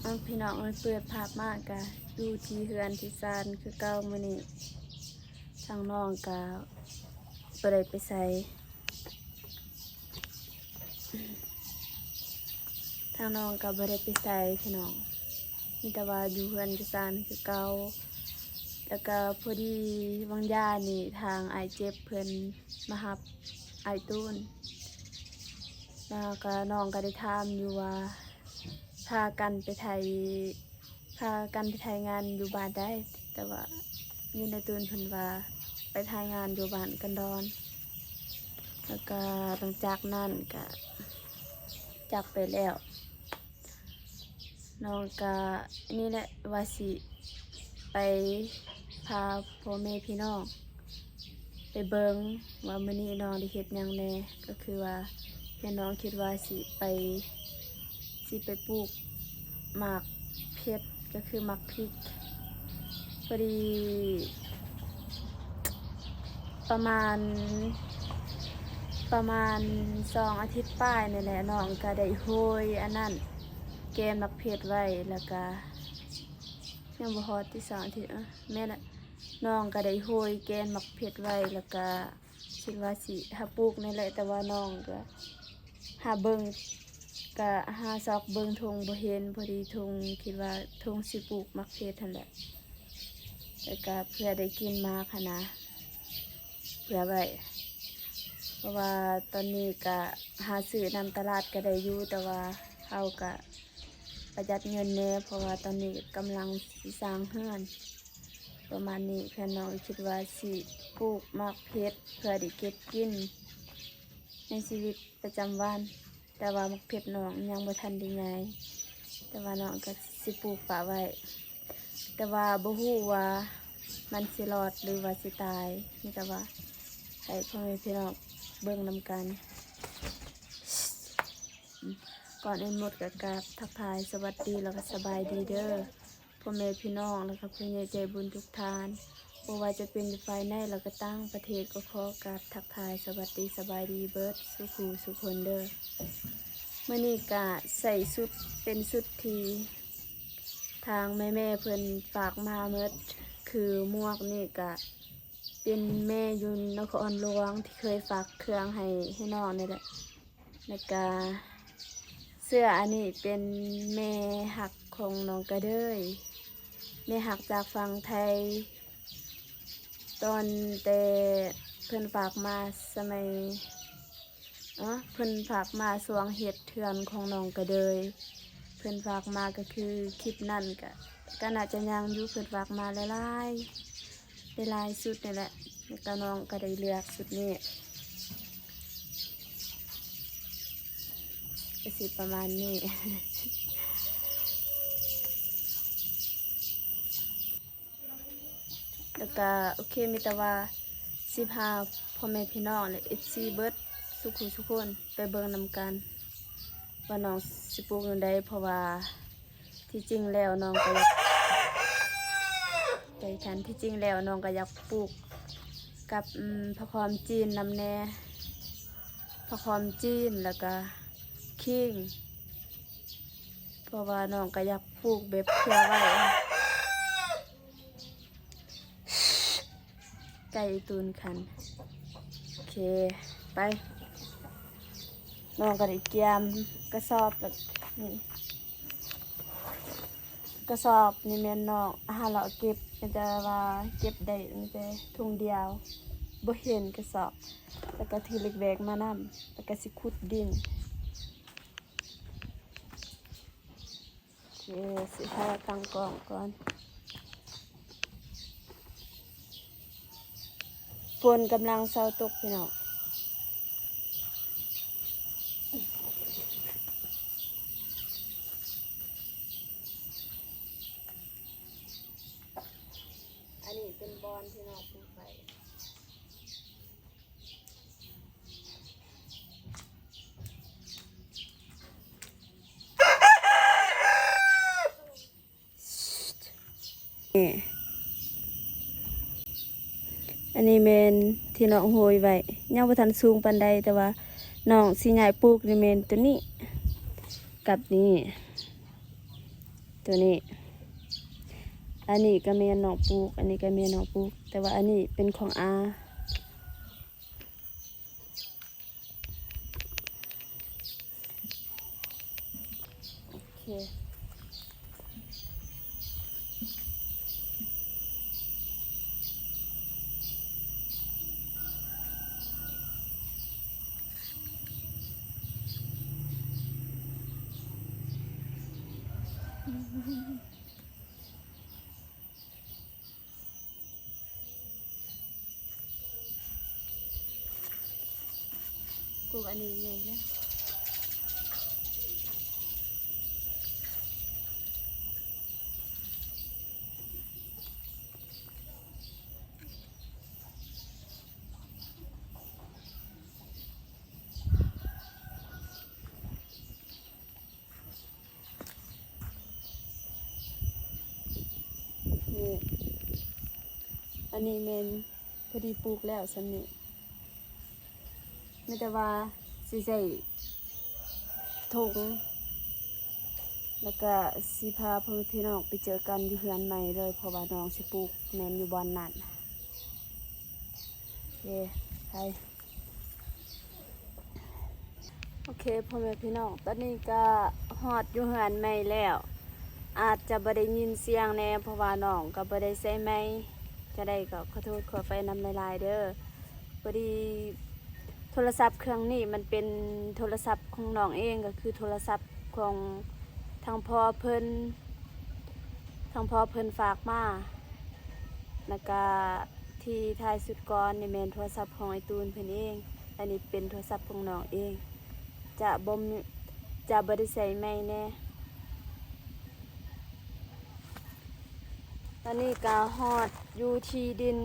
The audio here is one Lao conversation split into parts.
ເອົາ ພີ່ນ້ອງເອີຍ ເປີດພາບມາກະຢູ່ທີ່ເຮືອນທີ່ຊານຄືເກົ່າ. ມື້ນີ້ທາງນ້ອງກະບໍ່ໄດ້ໄປໃສ ທາງນ້ອງກະບໍ່ໄດ້ໄປໃສພີ່ນ້ອງ ມີແຕ່ວ່າຢູ່ເຮືອນຢູ່ຊານຄືເກົ່າ. ແລ້ວກະພໍດີຫວ່າງຢານີ້ທາງອ້າຍເຈັບເພິ່ນມາຮັບອ້າຍຕູນ ແລ້ວກະນ້ອງກະໄດ້ຖາມຢູ່ວ່າ ພາກັນໄປໄຖ ພາກັນໄປໄຖງານຢູ່ບ້ານໃດ ແຕ່ວ່າຍິນອ້າຍຕູນເພິ່ນວ່າໄປໄຖງານຢູ່ບ້ານກັນດອນ ແລ້ວກະຫຼັງຈາກນັ້ນກະຈາກໄປແລ້ວ. ນ້ອງກະນີ້ແຫຼະວ່າຊິໄປພາພໍ່ແມ່ພີ່ນ້ອງ ໄປເບິ່ງວ່າມື້ນີ້ນ້ອງໄດ້ເຮັດຫຍັງແດ່ ກໍຄືວ່າເຫັນນ້ອງຄິດວ່າຊິໄປ ຊິໄປປູກໝາກເຜັດ ກໍຄືໝາກພິກ. ພໍດີປະມານ ປະມານສອງອາທິດປາຍນີ້ແຫຼະ ນ້ອງກໍໄດ້ໂຮຍອັນນັ້ນ ແກ່ນໝາກເຜັດໄວ້ ແລ້ວກໍ ຍັງບໍ່ຮອດຕິ ສອງອາທິດ ເອີ ແມ່ນລະ ນ້ອງກໍໄດ້ໂຮຍແກ່ນໝາກເຜັດໄວ້ ແລ້ວກໍຄິດວ່າຊິຫາປູກນີ້ແຫຼະ ແຕ່ວ່ານ້ອງກໍຫາເບິ່ງ ກໍຫາຊອກເບິ່ງທົ່ງບໍ່ເຫັນ ພໍດີທົ່ງ ຄິດວ່າທົ່ງຊິປູກໝາກເຜັດຫັ້ນແຫຼະ ແລ້ວກໍເພື່ອໄດ້ກິນໝາກຫັ້ນນະ ເພື່ອໄວ້ ເພາະວ່າຕອນນີ້ກະຫາຊື້ນຳຕະຫຼາດກະໄດ້ຢູ່ ແຕ່ວ່າເຮົາກະປະຢັດເງິນແດ່ ເພາະວ່າຕອນນີ້ກຳລັງຊິສ້າງເຮືອນ ປະມານນີ້. ແຜນນ້ອງຄິດວ່າຊິປູກໝາກເຜັດເພື່ອໄດ້ເກັບກິນໃນຊີວິດປະຈຳວັນ. ແຕ່ວ່າໝາກເຜັດນ້ອງຍັງບໍ່ທັນໄດ້ໃຫຍ່ ແຕ່ວ່ານ້ອງກໍຊິປູກປະໄວ້ ແຕ່ວ່າບໍ່ຮູ້ວ່າມັນຊິລອດ ຫຼືວ່າຊິຕາຍ ມີແຕ່ວ່າໃຫ້ພໍ່ແມ່ພີ່ນ້ອງເບິ່ງນຳກັນ. ກ່ອນອື່ນໝົດກໍກາບທັກທາຍສະຫວັດດີ ແລ້ວກໍສະບາຍດີເດີ້ ພໍ່ແມ່ພີ່ນ້ອງ ແລ້ວກໍຜູ້ໃຫຍ່ໃຈບຸນທຸກທ່ານ ບໍ່ວ່າຈະເປັນຢູ່ພາຍໃນ ແລ້ວກໍຕ່າງປະເທດ ກໍຂໍກາບທັກທາຍສະຫວັດດີສະບາຍດີເບິດສູ່ຜູ້ສູ່ຄົນເດີ້. ມື້ນີ້ກະໃສ່ຊຸດ ເປັນຊຸດທີ່ທາງແມ່ໆເພິ່ນຝາກມາໝົດ ຄືໝວກນີ້ກະເປັນແມ່ຢູ່ນະຄອນຫຼວງທີ່ເຄີຍຝາກເຄື່ອງໃຫ້ ໃຫ້ນ້ອງນີ້ແຫຼະ. ແລ້ວກະເສື້ອອັນນີ້ເປັນແມ່ຮັກຂອງນ້ອງກະເດີຍ ແມ່ຮັກຈາກຝັ່ງໄທ ຕອນແຕ່ເພິ່ນຝາກມາສະໄໝ ເອີ ເພິ່ນຝາກມາຊ່ວງເຮັດເຮືອນຂອງນ້ອງກະເດີຍ ເພິ່ນຝາກມາ ກໍຄືຄລິບນັ້ນກະ ກະໜ້າຈະຍັງຢູ່ ເພິ່ນຝາກມາຫຼາຍໆ ຫຼາຍໆຊຸດນີ້ແຫຼະ ແລ້ວກະນ້ອງກະໄດ້ເລືອກຊຸດນີ້ ກະຊິປະມານນີ້ ແລ້ວກະໂອເຄ ມີແຕ່ວ່າຊິພາພໍ່ແມ່ພີ່ນ້ອງ ແລະ ເອັຟຊີ ເບິດສູ່ຜູ້ສູ່ຄົນໄປເບິ່ງນຳກັນ ວ່ານ້ອງຊິປູກແນວໃດ ເພາະວ່າທີ່ຈິງແລ້ວນ້ອງກໍຢາກ ໃຈຄັນ ທີ່ຈິງແລ້ວນ້ອງກໍຢາກປູກກັບ ອືມ ຜັກຫອມຈີນນຳແດ່ ຜັກຫອມຈີນ ແລ້ວກະຂີງ ເພາະວ່ານ້ອງກໍຢາກປູກແບບເພື່ອໄວ້ ໄກ່ຕູນຂັນ. ໂອເຄ ໄປ ນ້ອງກໍໄດ້ກຽມກະສອບແລ້ວ ນີ້ ກະສອບນີ້ແມ່ນນ້ອງຫາເລາະເກັບ ມີແຕ່ວ່າເກັບໄດ້ມີແຕ່ຖົງດຽວ ບໍ່ເຫັນກະສອບ ແລ້ວກໍຖືເຫຼັກແບກມານຳ ແລ້ວກໍຊິຂຸດດິນ. ໂອເຄ ຊິຫາຕັ້ງກ້ອງກ່ອນ ຝົນກຳລັງເຊົາຕົກພີ່ນ້ອງ. ອັນນີ້ເປັນບ່ອນທີ່ນ້ອງປູກໄວ້. ອັນນີ້ແມ່ນທີ່ນ້ອງໂຮຍໄວ້ ຍັງບໍ່ທັນສູງປານໃດ ແຕ່ວ່ານ້ອງຊິຍ້າຍປູກນີ້ແມ່ນໂຕນີ້ກັບນີ້. ຕົວນີ້ ອັນນີ້ກໍແມ່ນນ້ອງປູກ ອັນນີ້ກໍແມ່ນນ້ອງປູກ ແຕ່ວ່າອັນນີ້ເປັນຂອງອາ. ໂອເຄ. ປູກອັນນີ້ໃຫຍ່ແລ້ວ. ນີ້ ອັນນີ້ແມ່ນພໍດີປູກແລ້ວສ່ຳນີ້ ມີແຕ່ວ່າຊິໃສ່ຖົງ ແລ້ວກະຊິພາພໍ່ແມ່ພີ່ນ້ອງໄປເຈີກັນຢູ່ເຮືອນໃໝ່ເລີຍ ເພາະວ່ານ້ອງຊິປູກແມ່ນຢູ່ບ່ອນນັ້ນ. ໂອເຄ ໄປ. ໂອເຄ ພໍ່ແມ່ພີ່ນ້ອງ ຕອນນີ້ກະຮອດຢູ່ເຮືອນໃໝ່ແລ້ວ ອາດຈະບໍ່ໄດ້ຍິນສຽງແດ່ ເພາະວ່ານ້ອງກະບໍ່ໄດ້ໃສ່ໄມ ຈະໄດ້ກໍຂໍໂທດຂໍອະໄພນຳຫຼາຍໆເດີ. ພໍດີໂທລະສັບເຄື່ອງນີ້ມັນເປັນໂທລະສັບຂອງນ້ອງເອງ ກໍຄືໂທລະສັບຂອງທາງພໍ່ເພິ່ນ ທາງພໍ່ເພິ່ນຝາກມາ ແລ້ວກະທີ່ທ້າຍສຸດກ່ອນນີ້ແມ່ນໂທລະສັບຂອງອ້າຍຕູນເພິ່ນເອງ ອັນນີ້ເປັນໂທລະສັບຂອງນ້ອງເອງ ຈະບໍ່ມີ ຈະບໍ່ໄດ້ໃສ່ໄມແດ່. ຕອນນີ້ກະຮອດຢູ່ທີ່ດິນ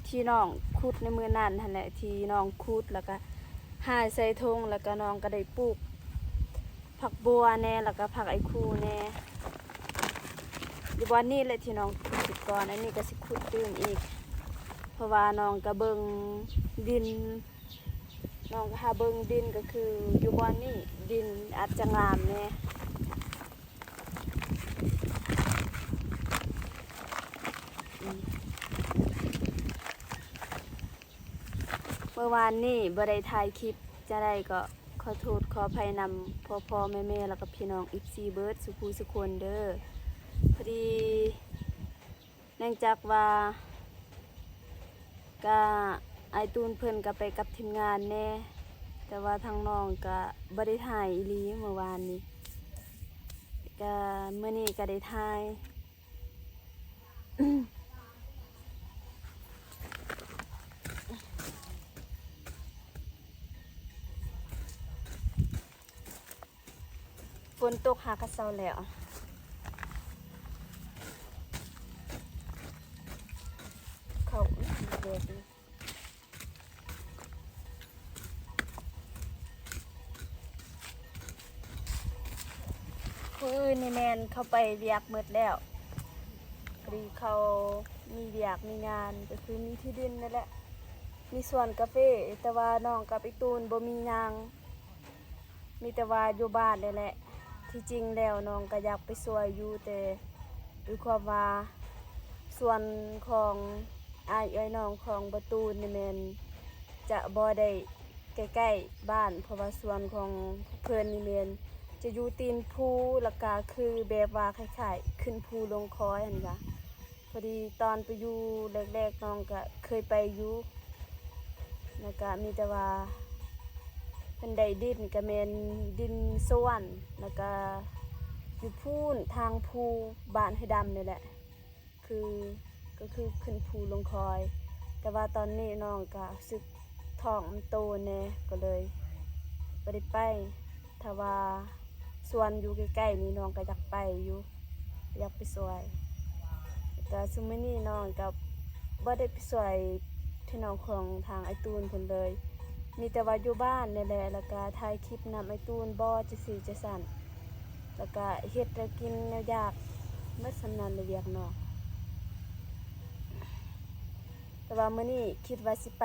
ທີ່ນ້ອງຂຸດໃນມື້ນັ້ນຫັ້ນແຫຼະ ທີ່ນ້ອງຂຸດ ແລ້ວກະຫາໃສ່ຖົງ ແລ້ວກະນ້ອງກະໄດ້ປູກຜັກບົວແດ່ ແລ້ວກະຜັກໄອ້ຄູແດ່ ຢູ່ບ່ອນນີ້ແຫຼະທີ່ນ້ອງຂຸດກ່ອນ. ອັນນີ້ກະຊິຂຸດຕື່ມອີກ ເພາະວ່ານ້ອງກະເບິ່ງດິນ ນ້ອງກະຫາເບິ່ງດິນ ກະຄືຢູ່ບ່ອນນີ້ດິນອາດຈະງາມແດ່. ມື້ວານນີ້ບໍ່ໄດ້ຖ່າຍຄລິບ ຈະໄດ້ກໍຂໍໂທດຂໍອະໄພນຳພໍ່ໆແມ່ໆ ແລ້ວກໍພີ່ນ້ອງເອັຟຊີເບິດສູ່ຜູ້ສູ່ຄົນເດີ. ພໍດີ ເນື່ອງຈາກວ່າກະອ້າຍຕູນເພິ່ນກະໄປກັບທີມງານແດ່ ແຕ່ວ່າທາງນ້ອງກະບໍ່ໄດ້ຖ່າຍອີ່ຫຼີມື້ວານນີ້ ກະມື້ນີ້ກະໄດ້ຖ່າຍ. ຝົນຕົກຫາກະເຊົາແລ້ວ ເຂົ້າ ຜູ້ອື່ນນີ້ແມ່ນເຂົາໄປວຽກໝົດແລ້ວ ພໍດີເຂົາມີວຽກມີງານ ກໍຄືມີທີ່ດິນນັ້ນແຫຼະ ມີສວນກາເຟ ແຕ່ວ່ານ້ອງກັບອີ່ຕູນບໍ່ມີຫຍັງ ມີແຕ່ວ່າຢູ່ບ້ານນີ້ແຫຼະ. ທີ່ຈິງແລ້ວນ້ອງກະຢາກໄປຊ່ວຍຢູ່ ແຕ່ດ້ວຍຄວາມວ່າສວນຂອງອ້າຍເອື້ອຍນ້ອງຂອງບ່າວຕູນນີ້ແມ່ນຈະບໍ່ໄດ້ໃກ້ໆບ້ານ ເພາະວ່າສວນຂອງເພິ່ນນີ້ແມ່ນຈະຢູ່ຕີນພູ ແລ້ວກະຄືແບບວ່າຄ້າຍໆຂຶ້ນພູລົງຄອຍຫັ້ນກະ ພໍດີຕອນໄປຢູ່ແລກໆ ນ້ອງກະເຄີຍໄປຢູ່ ແລ້ວກະມີແຕ່ວ່າເພິ່ນໄດ້ດິນກະແມ່ນດິນສວນ ແລ້ວກະຢູ່ພຸ້ນທາງພູບ້ານໄຮດຳນີ້ແຫຼະ ຄື ກໍຄືຂຶ້ນພູລົງຄອຍ ແຕ່ວ່າຕອນນີ້ນ້ອງກະຮູ້ສຶກທ້ອງມັນໂຕແດ່ ກໍເລີຍບໍ່ໄດ້ໄປ. ຖ້າວ່າສວນຢູ່ໃກ້ໆນີ້ນ້ອງກະຢາກໄປຢູ່ ຢາກໄປຊ່ວຍ ແຕ່ວ່າຊຸມມື້ນີ້ນ້ອງກະບໍ່ໄດ້ໄປຊ່ວຍພີ່ນ້ອງຂອງທາງອ້າຍຕູນເພິ່ນເລີຍ ມີແຕ່ວ່າຢູ່ບ້ານນີ້ແຫຼະ ແລ້ວກະຖ່າຍຄລິບນຳອ້າຍຕູນບໍ ຈັ່ງຊີ້ຈັ່ງຊັ້ນ ແລ້ວກະເຮັດແນວກິນແນວຢາກ ໝົດສ່ຳນັ້ນແຫຼະວຽກນ້ອງ. ແຕ່ວ່າມື້ນີ້ຄິດວ່າຊິໄປ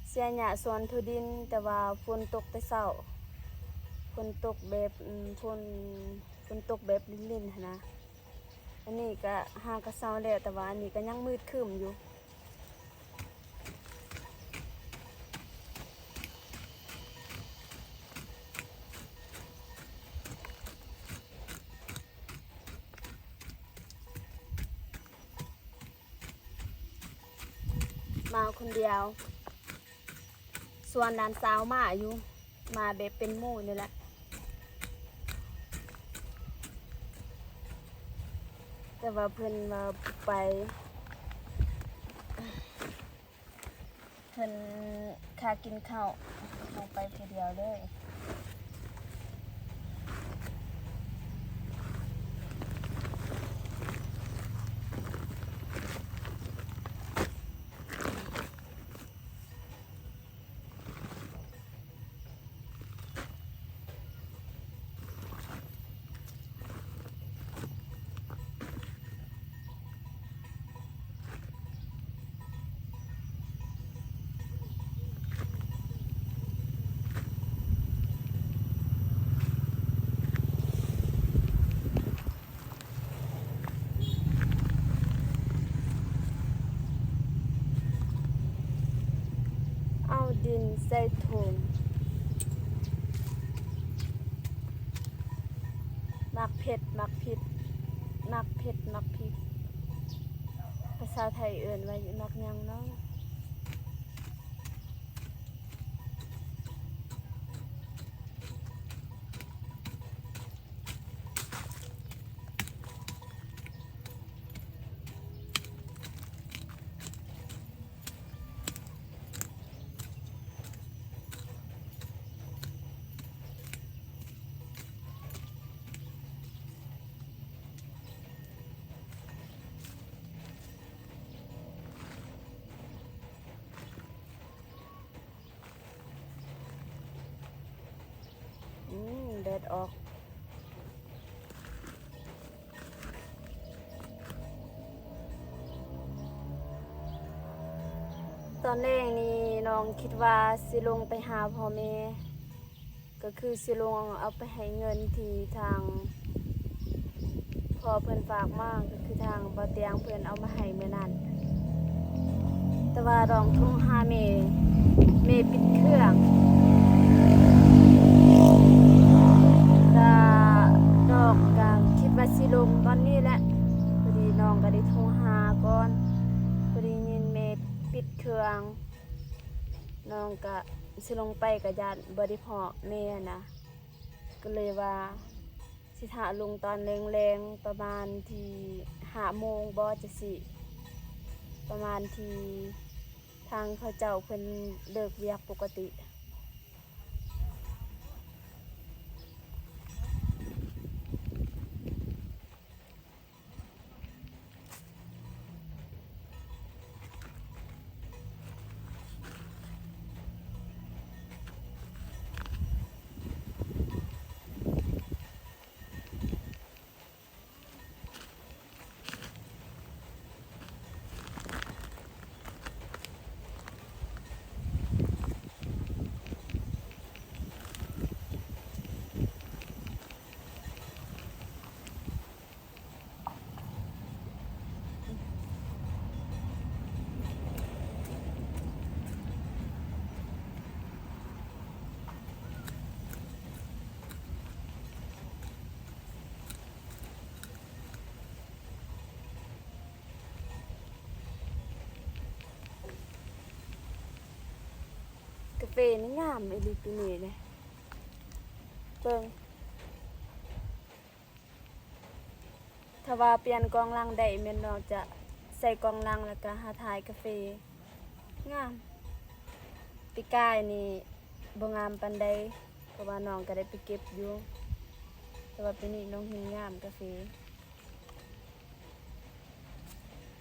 ເສຍຫຍ້າສວນຖົ່ວດິນ ແຕ່ວ່າຝົນຕົກແຕ່ເຊົ້າ ຝົນຕົກແບບ ອືມ ຝົນ ຝົນຕົກແບບລິນໆຫັ້ນນະ. ອັນນີ້ກະຫາກະເຊົາແລ້ວ ແຕ່ວ່າອັນນີ້ກະຍັງມືດຄຶ້ມຢູ່. ມາຄົນດຽວ ຊວນຫຼານສາວມາຢູ່ ມາແບບເປັນໝູ່ນີ້ແຫຼະ ແຕ່ວ່າເພິ່ນວ່າບໍ່ໄປ ເພິ່ນຄ່າກິນເຂົ້າ ເຮົາໄປຜູ້ດຽວເລີຍ. ເອົາດິນໃສ່ຖົງ ໝາກເຜັດ ໝາກພິກ ໝາກເຜັດ ໝາກພິກ ພາສາໄທເອີ້ນວ່າໝາກຫຍັງເນາະ? ອືມ ແດດອອກ. ຕອນແລງນີ້ນ້ອງຄິດວ່າຊິລົງໄປຫາພໍ່ແມ່ ກໍຄືຊິລົງເອົາໄປໃຫ້ເງິນທີ່ທາງພໍ່ເພິ່ນຝາກມາ ຄືທາງບ່າວຕຽງເພິ່ນເອົາມາໃຫ້ມື້ນັ້ນ ແຕ່ວ່ານ້ອງໂທຫາແມ່ ແມ່ປິດເຄື່ອງ ກະນ້ອງກະຄິດວ່າຊິລົງຕອນນີ້ແຫຼະ. ພໍດີນ້ອງກະໄດ້ໂທຫາກ່ອນ ພໍໄດ້ຍິນແມ່ປິດເຄື່ອງ ນ້ອງກະຊິລົງໄປກະຢ້ານບໍ່ໄດ້ພໍ້ແມ່ຫັ້ນນະ ກໍເລີຍວ່າ ຊິຖ້າລົງຕອນແລງໆ ປະມານທີ່ຫ້າໂມງບໍ ຈັ່ງຊີ້ ປະມານທີ່ທາງເຂົາເຈົ້າເພິ່ນເລີກວຽກປົກກະຕິ. ກາເຟນີ້ງາມອີ່ຫຼີປີນີ້ເດ້ ເບິ່ງ. ຖ້າວ່າປ່ຽນກ້ອງຫຼັງໄດ້ແມ່ນນ້ອງຈະໃສ່ກ້ອງຫຼັງ ແລ້ວກະຫາຖ່າຍກາເຟ ງາມ. ປີກາຍນີ້ບໍ່ງາມປານໃດ ເພາະວ່ານ້ອງກະໄດ້ໄປເກັບຢູ່ ແຕ່ວ່າປີນີ້ນ້ອງເຫັນງາມກາເຟ.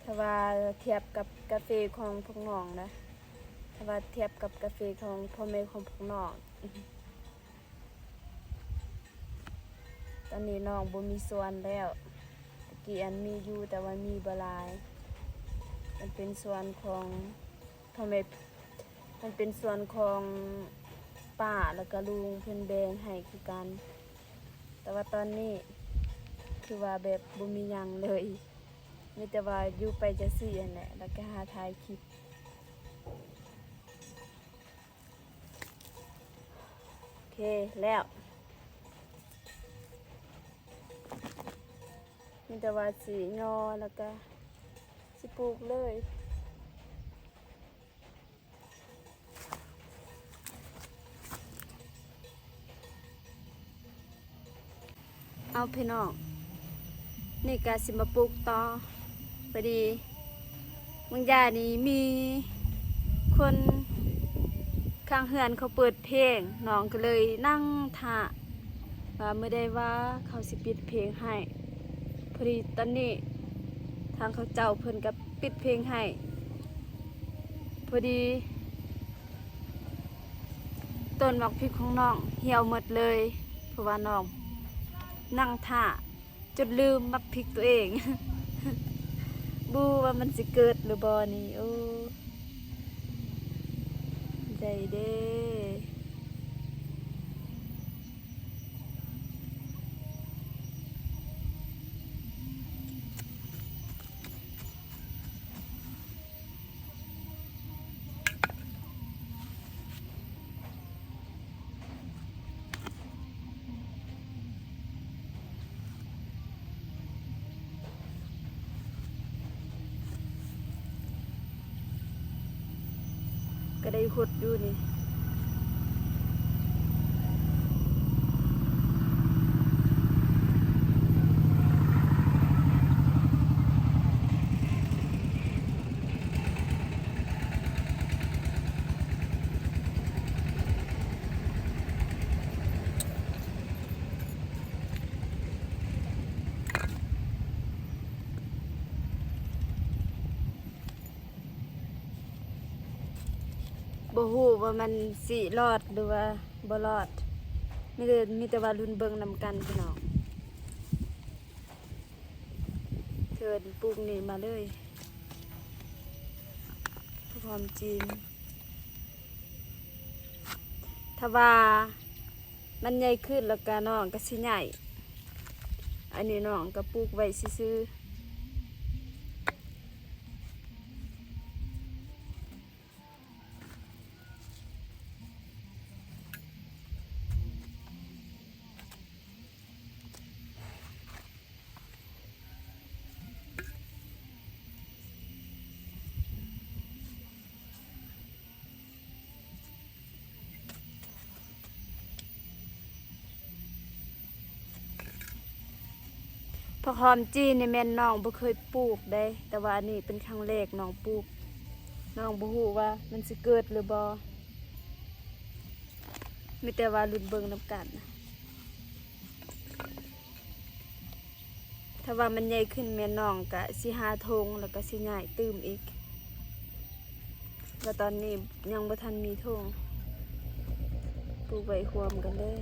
ຖ້າວ່າທຽບກັບກາເຟຂອງພວກນ້ອງນະ ຖ້າວ່າທຽບກັບກາເຟຂອງພໍ່ແມ່ຂອງພວກນ້ອງ ຕອນນີ້ນ້ອງບໍ່ມີສວນແລ້ວ. ຕະກີ້ອັນມີຢູ່ ແຕ່ວ່າມີບໍ່ຫຼາຍ. ມັນເປັນສວນຂອງພໍ່ແມ່ ມັນເປັນສວນຂອງ ປ້າ ແລ້ວກໍລຸງເພິ່ນແບ່ງໃຫ້ຄືກັນ. ແຕ່ວ່າຕອນນີ້ຄືວ່າແບບບໍ່ມີຫຍັງເລີຍ ມີແຕ່ວ່າຢູ່ໄປຈັ່ງຊີ້ຫັ້ນແຫຼະ ແລ້ວກໍຫາຖ່າຍຄລິບ. ໂອເຄແລ້ວ ມີແຕ່ວ່າຊິຍໍ ແລ້ວກໍຊິປູກເລີຍ. ເອົາພີ່ນ້ອງ ນີ້ກະຊິມາປູກຕໍ່. ພໍດີບາງຢ່ານີ້ມີຄົນຂ້າງເຮືອນເຂົາເປີດເພງ ນ້ອງກໍເລີຍນັ່ງຖ້າວ່າມື້ໃດວ່າເຂົາຊິປິດເພງໃຫ້. ພໍດີຕອນນີ້ທາງເຂົາເຈົ້າເພິ່ນກໍປິດເພງໃຫ້. ພໍດີ ຕົ້ນໝາກພິກຂອງນ້ອງຫ່ຽວໝົດເລີຍ ເພາະວ່ານ້ອງນັ່ງຖ້າຈົນລືມໝາກພິກຕົວເອງ ບໍ່ຮູ້ວ່າມັນຊິເກີດຫຼືບໍ່ນີ້. ໂອ້ ໄດ້ເດ້. ກໍໄດ້ຫົດຢູ່ນີ້. ບໍ່ຮູ້ວ່າມັນຊິລອດ ຫຼືວ່າບໍ່ລອດ ມີແຕ່ ມີແຕ່ວ່າລຸ້ນເບິ່ງນຳກັນພີ່ນ້ອງ. ເຊີນປູກນີ້ມາເລີຍ ຄວາມຈິງ ຖ້າວ່າມັນໃຫຍ່ຂຶ້ນແລ້ວກະນ້ອງກະຊິຍ້າຍ. ອັນນີ້ນ້ອງກະປູກໄວ້ຊື່ໆ. ຜັກຫອມຈີນນີ້ແມ່ນນ້ອງບໍ່ເຄີຍປູກເດ້ ແຕ່ວ່າອັນນີ້ເປັນຄັ້ງແລກນ້ອງປູກ. ນ້ອງບໍ່ຮູ້ວ່າມັນຊິເກີດຫຼືບໍ່ ມີແຕ່ວ່າລຸ້ນເບິ່ງນຳກັນ. ຖ້າວ່າມັນໃຫຍ່ຂຶ້ນແມ່ນນ້ອງກະຊິຫາຖົງ ແລ້ວກະຊິຍ້າຍຕື່ມອີກ ແລ້ວຕອນນີ້ຍັງບໍ່ທັນມີຖົງ ປູກໄວ້ຮ່ວມກັນເລີຍ.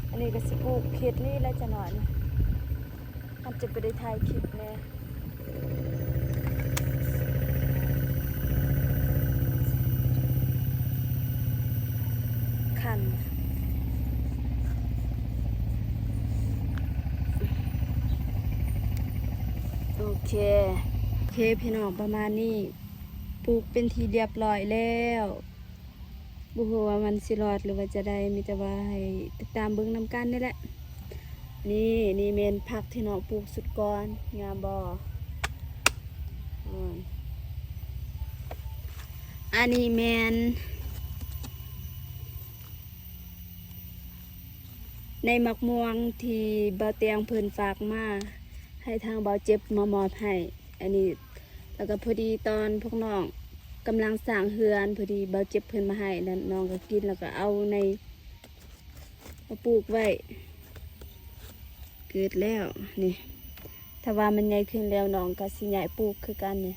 ອັນນີ້ກະຊິປູກເຂດນີ້ແຫຼະ ຈະໜ້ອຍ ອາດຈະບໍ່ໄດ້ຖ່າຍຄລິບແດ່ ຄັນ. ໂອເຄ ໂອເຄພີ່ນ້ອງ ປະມານນີ້ ປູກເປັນທີ່ລຽບລ້ອຍແລ້ວ. ບໍ່ຮູ້ວ່າມັນຊິລອດ ຫຼືວ່າຈະໄດ້ ມີແຕ່ວ່າໃຫ້ຕິດຕາມເບິ່ງນຳກັນນີ້ແຫຼະ. ນີ້ ນີ້ແມ່ນຜັກທີ່ນ້ອງປູກຊຸດກ່ອນ ງາມບໍ່? ອືມ ອັນນີ້ແມ່ນໃນໝາກມ່ວງທີ່ບ່າວແຕງເພິ່ນຝາກມາ ໃຫ້ທາງບ່າວເຈັບມາມອບໃຫ້. ອັນນີ້ ແລ້ວກໍພໍດີຕອນພວກນ້ອງກຳລັງສ້າງເຮືອນ ພໍດີບ່າວເຈັບເພິ່ນມາໃຫ້ ແລ້ວນ້ອງກໍກິນ ແລ້ວກໍເອົາໃນ ມາປູກໄວ້ ເກີດແລ້ວນີ້. ຖ້າວ່າມັນໃຫຍ່ຂຶ້ນແລ້ວ ນ້ອງກໍຊິຍ້າຍປູກຄືກັນນີ້.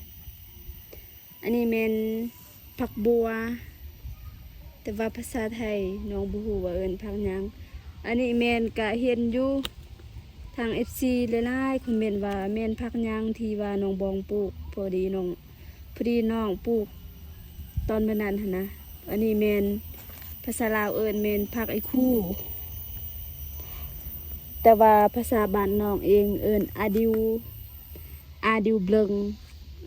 ອັນນີ້ແມ່ນຜັກບົວ ແຕ່ວ່າພາສາໄທນ້ອງບໍ່ຮູ້ວ່າເອີ້ນຜັກຫຍັງ. ອັນນີ້ແມ່ນກະເຫັນຢູ່ ທາງເອັຟຊີຫຼາຍໆຄອມເມັນວ່າແມ່ນຜັກຫຍັງທີ່ວ່ານ້ອງບອງປູກ. ພໍດີນ້ອງ ພໍດີນ້ອງປູກຕອນມື້ນັ້ນຫັ້ນນະ. ອັນນີ້ແມ່ນ ພາສາລາວເອີ້ນແມ່ນຜັກອີຄູ, ແຕ່ວ່າພາສາບ້ານນ້ອງເອງເອີ້ນອາດິວ ອາດິວເບລິງ.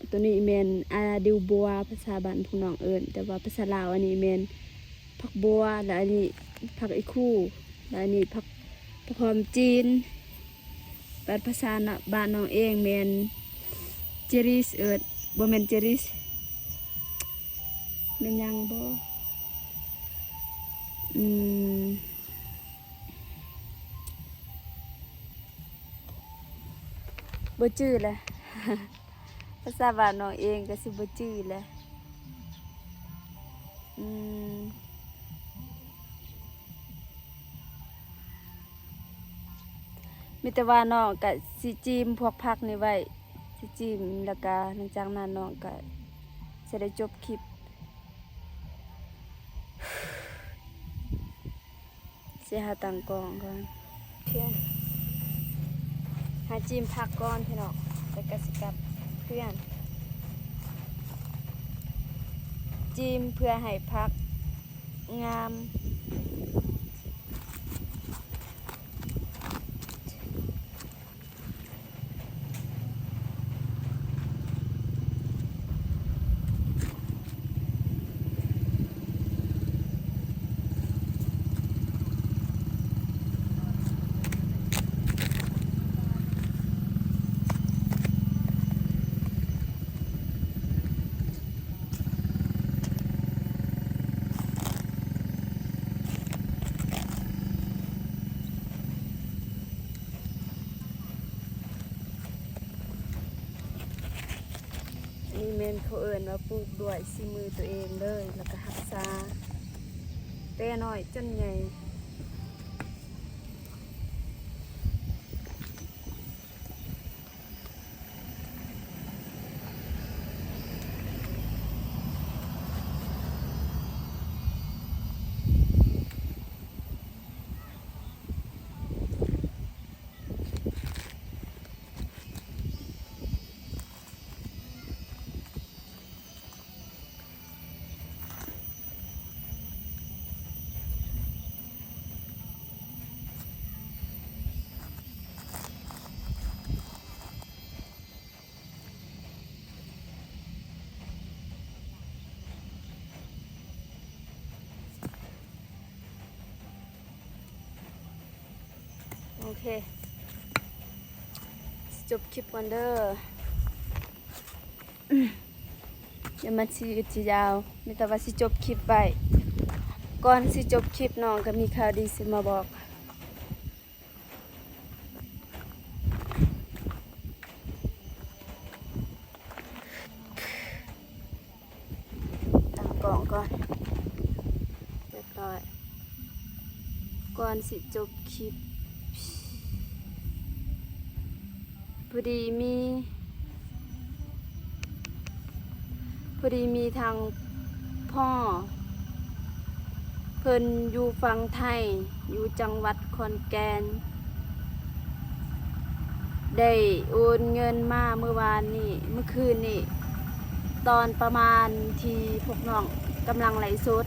ໂຕນີ້ແມ່ນອາດິວບົວ ພາສາບ້ານພວກນ້ອງເອີ້ນ, ແຕ່ວ່າພາສາລາວອັນນີ້ແມ່ນຜັກບົວ ແລະ ອັນນີ້ຜັກອີຄູ ແລະ ອັນນີ້ຜັກ ຜັກຫອມຈີນ. ບາດພາສານະ ບ້ານນ້ອງເອງແມ່ນເຈຣິສ ເອີ້ນ ບໍ່ແມ່ນເຈຣິສ ແມ່ນຫຍັງບໍ? ອືມ ບໍ່ຈື່ແຫຼະ ພາສາບ້ານນ້ອງເອງກໍຊິບໍ່ຈື່ແຫຼະ. ອືມ ມີແຕ່ວ່ານ້ອງກະຊິຈີມພວກຜັກນີ້ໄວ້ ຊິຈີມ ແລ້ວກະຫຼັງຈາກນັ້ນນ້ອງກະຊິໄດ້ຈົບຄລິບ. ຊິຫາຕັ້ງກ້ອງກ່ອນ. ໂອເຄ ຫາຈີມຜັກກ່ອນພີ່ນ້ອງ ແລ້ວກະຊິກັບເພື່ອນ. ຈີມເພື່ອໃຫ້ຜັກງາມ. ອັນນີ້ແມ່ນເຂົາເອີ້ນວ່າປູກດ້ວຍສີມືຕົວເອງເລີຍ ແລ້ວກະຮັກສາແຕ່ນ້ອຍຈົນໃຫຍ່. ໂອເຄ ຈົບຄລິບກ່ອນເດີ ດຽວມັນຊິຍືດຊິຍາວ. ມີແຕ່ວ່າຊິຈົບຄລິບໄວ້. ກ່ອນຊິຈົບຄລິບ ນ້ອງກໍມີຂ່າວດີຊິມາບອກ. ຕັ້ງກ້ອງກ່ອນ ຮຽບຮ້ອຍ. ກ່ອນຊິຈົບຄລິບ ພໍດີມີ ພໍດີມີທາງພໍ່ ເພິ່ນຢູ່ຝັ່ງໄທ ຢູ່ຈັງຫວັດຂອນແກ່ນ ໄດ້ໂອນເງິນມາມື້ວານນີ້ ມື້ຄືນນີ້ ຕອນປະມານທີ່ພວກນ້ອງກຳລັງໄລຟ໌ສົດ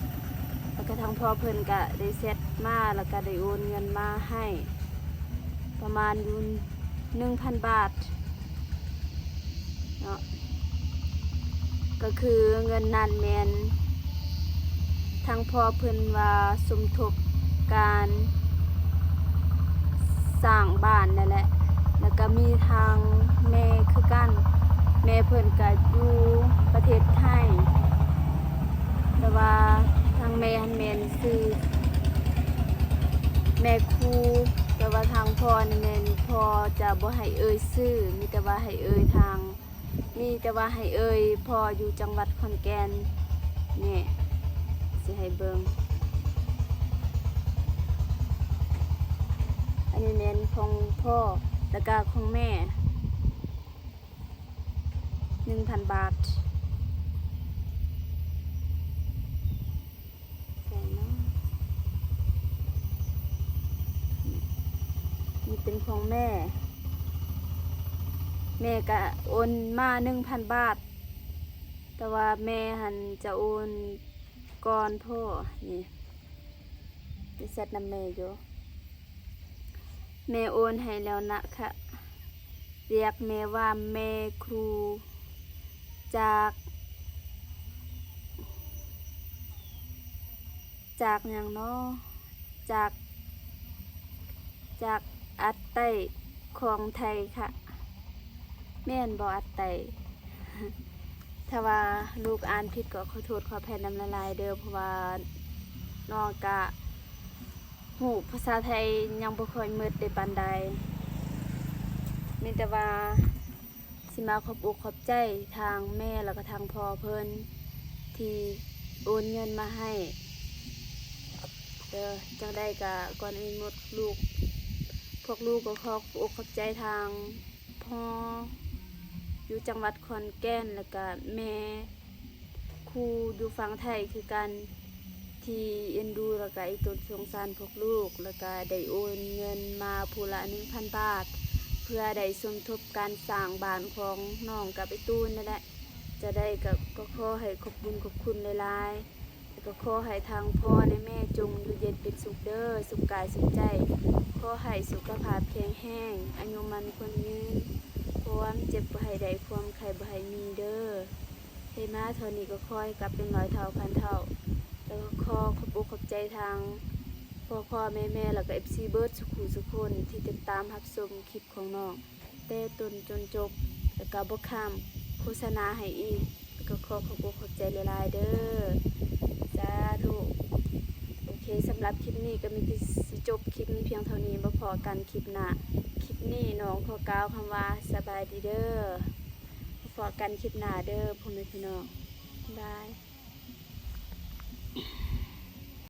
ແລ້ວກະທາງພໍ່ເພິ່ນກະໄດ້ແຊັດມາ ແລ້ວກະໄດ້ໂອນເງິນມາໃຫ້ ປະມານຢູ່ໜຶ່ງພັນບາດເນາະ. ກໍຄືເງິນນັ້ນແມ່ນທາງພໍ່ເພິ່ນວ່າສົມທົບການສ້າງບ້ານນັ້ນແຫຼະ ແລ້ວກະມີທາງແມ່ຄືກັນ ແມ່ເພິ່ນກະຢູ່ປະເທດໄທ ແຕ່ວ່າທາງແມ່ຫັ້ນແມ່ນຊື່ແມ່ຄູ ແຕ່ວ່າທາງພໍ່ນີ້ແມ່ນພໍ່ຈະບໍ່ໃຫ້ເອີ່ຍຊື່ ມີແຕ່ວ່າໃຫ້ເອີ່ຍທາງ ມີແຕ່ວ່າໃຫ້ເອີ່ຍພໍ່ຢູ່ຈັງຫວັດຂອນແກ່ນ. ນີ້ ຊິໃຫ້ເບິ່ງ ອັນນີ້ແມ່ນຂອງພໍ່ ແລ້ວກະຂອງແມ່ ໜຶ່ງພັນບາດ. ໃສ່ເນາະ ມີແ ເປັນຂອງແມ່ ແມ່ກະໂອນມາໜຶ່ງພັນບາດ ແຕ່ວ່າແມ່ຫັ້ນຈະໂອນກ່ອນພໍ່ ນີ້ ໄດ້ແຊັດນຳແມ່ຢູ່ ແມ່ໂອນໃຫ້ແລ້ວນະຄະ ຮຽກແມ່ວ່າແມ່ຄູຈາກ ຈາກຫຍັງນໍ ຈາກ ຈາກອັດໄຕ້ຂອງໄທຄະ ແມ່ນບໍ່ ອັດໄຕ້? ຖ້າວ່າລູກອ່ານຜິດກໍຂໍໂທດຂໍອະໄພນຳຫຼາຍໆເດີ້ ເພາະວ່ານ້ອງກະຮູ້ພາສາໄທຍັງບໍ່ຄ່ອຍໝົດໄດ້ປານໃດ ມີແຕ່ວ່າ ຊິມາຂອບອົກຂອບໃຈທາງແມ່ ແລ້ວກະທາງພໍ່ເພິ່ນ ທີ່ໂອນເງິນມາໃຫ້ເດີ້. ຈັ່ງໃດກະກ່ອນອື່ນໝົດ ລູກ ພວກລູກກໍຂໍຂອບອົກຂອບໃຈທາງພໍ່ຢູ່ຈັງຫວັດຂອນແກ່ນ ແລ້ວກະແມ່ ຄູຢູ່ຝັ່ງໄທຄືກັນ ທີ່ເອັນດູ ແລ້ວກະອີ່ຕົນສົງສານພວກລູກ ແລ້ວກະໄດ້ໂອນເງິນມາຜູ້ລະໜຶ່ງພັນບາດ ເພື່ອໄດ້ສົມທົບການສ້າງບ້ານຂອງນ້ອງກັບໄອ້ຕູນນັ້ນແຫຼະ. ຈະໄດ້ກະ ກໍຂໍໃຫ້ຂອບບຸນຂອບຄຸນຫຼາຍໆ ແລ້ວກໍຂໍໃຫ້ທາງພໍ່ແລະແມ່ຈົ່ງຢູ່ເຢັນເປັນສຸກເດີ້ ສຸກກາຍສຸກໃຈ. ຂໍໃຫ້ສຸຂະພາບແຂງແຮງ ອາຍຸໝັ້ນຂວັນຍືນ ຄວາມເຈັບບໍ່ໃຫ້ໄດ້ ຄວາມໄຂ້ບໍ່ໃຫ້ມີເດີ້. ເຮັດມາເທົ່ານີ້ກໍຂໍໃຫ້ກັບເປັນຮ້ອຍເທົ່າພັນເທົ່າ ແລ້ວກໍຂໍຂອບອົກຂອບໃຈທາງພໍ່ໆແມ່ໆ ແລ້ວກໍເອັຟຊີເບິດສຸຂູສຸຄົນທີ່ຕິດຕາມຮັບຊົມຄລິບຂອງນ້ອງແຕ່ຕົ້ນຈົນຈົບ ແລ້ວກໍບໍ່ຂ້າມໂຄສະນາໃຫ້ອີກ ແລ້ວກໍຂໍຂອບອົກຂອບໃຈຫຼາຍໆເດີ້ ສາທຸ. ໂອເຄ ສຳລັບຄລິບນີ້ກໍມີແຕ່ຊິຈົບຄລິບນີ້ພຽງເທົ່ານີ້ ມາພໍ້ກັນຄລິບໜ້າ. ຄລິບນີ້ນ້ອງຂໍກ່າວຄຳວ່າສະບາຍດີເດີ້ ມາພໍ້ກັນຄລິບໜ້າເດີ້ ພໍ່ແມ່ພີ່ນ້ອງ ບາຍ.